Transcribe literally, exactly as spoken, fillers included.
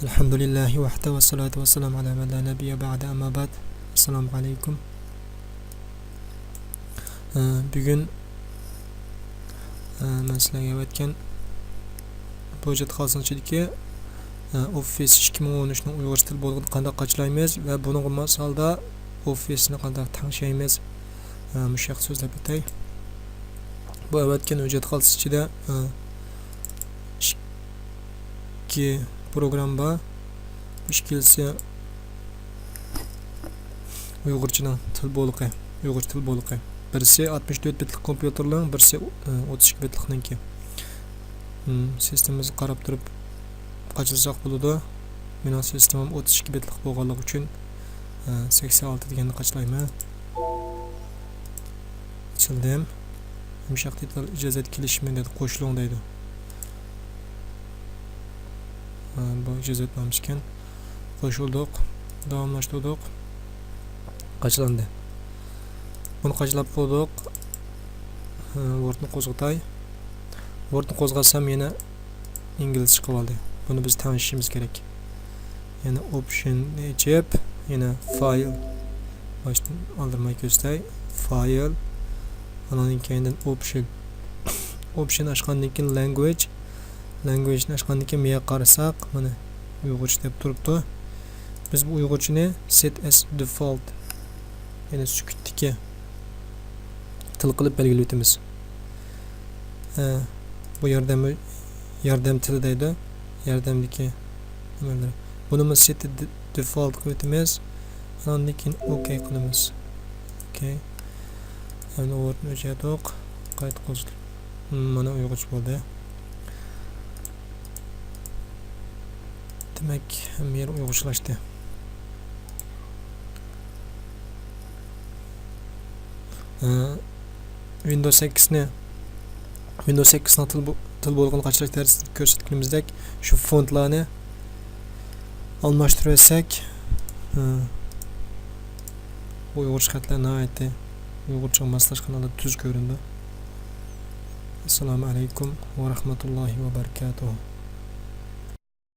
الحمد لله وحده والصلاة والسلام على من لا نبي بعده، أما بعد. السلام عليكم. ئە، بۈگۈن، ئە، مەن سىلەرگە ئەۋەتكەن بۇ ھۆججەت خالتىسىنىڭ ئىچىدىكى، ئە، ئوفىس ئىككى مىڭ ئون ئۈچنىڭ ئۇيغۇرچە تىل بولغىنى قانداق قاچىلايمىز ۋە بۇنىڭغا ماس ھالدا ئوفىسنى قانداق تەڭشەيمىز؟ ئە، مۇشۇ ھەقتە سۆزلەپ ئۆتەي. بۇ ئەۋەتكەن ھۆججەت خالتىسى ئىچىدە، ئە، ئىككى پروگرامما بار. بۇ ئىككىلىسى ئۇيغۇرچىنىڭ تىل بولىقى، ئۇيغۇرچە تىل بولىقى. بىرسى ئاتمىش تۆت بىتلىق كومپيۇتېرنىڭ، بىرسى، ئە، ئوتتۇز ئىككى بىتلىقنىڭكى. ھىم، سىستېمىمىزغا قاراپ تۇرۇپ قاچىلىساق بولىدۇ. مېنىڭ سىستېمام ئوتتۇز ئىككى بىتلىق بولغانلىقى ئۈچۈن، ئە، سەكسەن ئالتە دېگەننى قاچىلايمەن. ئېچىلدىم. يۇمشاق دېتال ئىجازەت كېلىشىمى دەيدۇ، قوشۇلۇڭ دەيدۇ. ھە، بۇ ئىجازەتنامىسى ئىكەن. قوشۇلدۇق. داۋاملاشتۇردۇق. قاچىلاندى. بۇنى قاچىلاپ بولدۇق. ھە، ۋوردنى قوزغىتاي. ۋوردنى قوزغاتسام يەنە ئىنگلىزچە چىقىۋالدى. بۇنى بىز تەڭشىشىمىز كېرەك. يەنە ئوپشېننى ئېچىپ، يەنە فايل، باشتىن ئالدىرىماي كۆرسىتەي. فايل، ئانىڭدىن كېيىندىن ئوپشېن. ئوپشېن ئاچقاندىن كېيىن لانگۋېج. لانگۋېجنى ئاچقاندىن كېيىن بۇ يەرگە قارىساق، مانا ئۇيغۇرچە دەپ تۇرۇپتۇ. بىز بۇ ئۇيغۇرچىنى سېت ئەز دېفولت، يەنى سۈكۈتتىكى تىل قىلىپ بەلگىلەپ ئۆتىمىز. ئە، بۇ ياردەم، ياردەم تىلى دەيدۇ. ياردەمدىكى نېمىلەر. بۇنىمۇ سېت دېفولت قىلىپ ئۆتىمىز. ئاندىن كېيىن ئوكەي قىلىمىز. ئوكەي. ئەمدى ۋوردنى ئۆچۈردۇق. قايتا قوزغىدۇق. مانا ئۇيغۇرچە بولدى. دېمەك، ھەممە يەر ئۇيغۇرچىلاشتى. ئە، ۋىندوۋس سەككىزنى، ۋىندوۋس سەككىزنىڭ تىل بو-، تىل بولغىنى قاچىلاش دەرسىدە كۆرسەتكىنىمىزدەك شۇ فونتلارنى ئالماشتۇرۇۋەتسەك، ئە، بۇ ئۇيغۇرچە خەتلەر ناھايىتى ئۇيغۇرچىغا ماسلاشقان ھالدا تۈز كۆرۈنىدۇ. ئەسسالامۇ ئەلەيكۇم ۋە رەھمەتۇللاھى ۋە بەرىكاتۇھۇ.